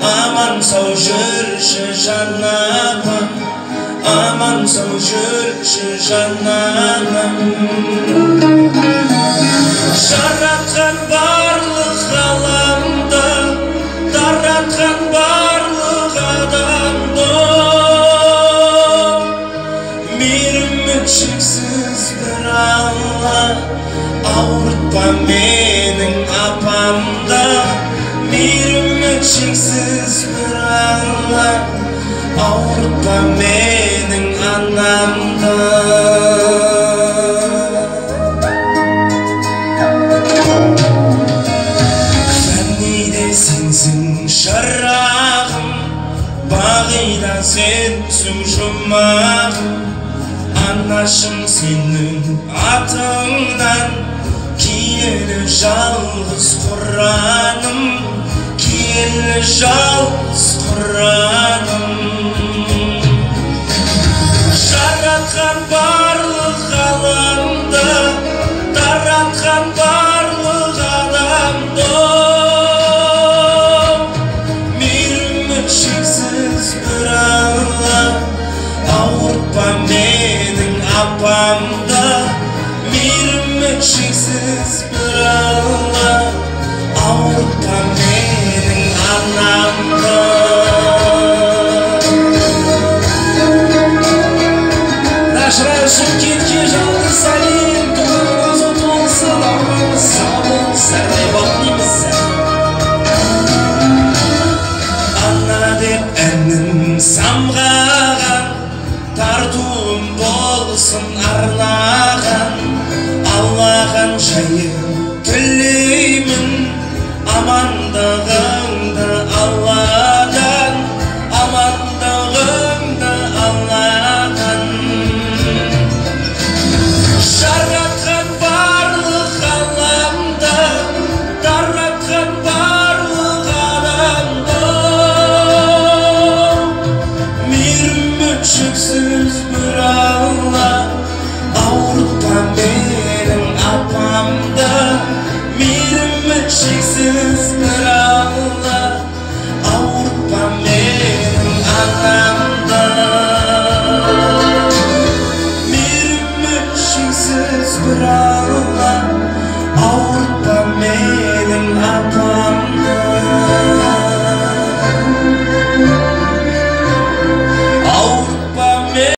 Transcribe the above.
Аман сау жүрші жан апам, аман сау жүрші жан анам. Жаратқан барлық ғаламды, таратқан барлық адамды, мейірімі шексіз бір Алла, ауыртпа менің апамды. Мейірімі шексіз бір Алла, ауыртпа менің анамды. Фәниде сенсің шырағым, бағида сенсің жұмағым. Анашым сенің атыңнан киелі жалғыз Құраным, киелі жалғыз Құраным.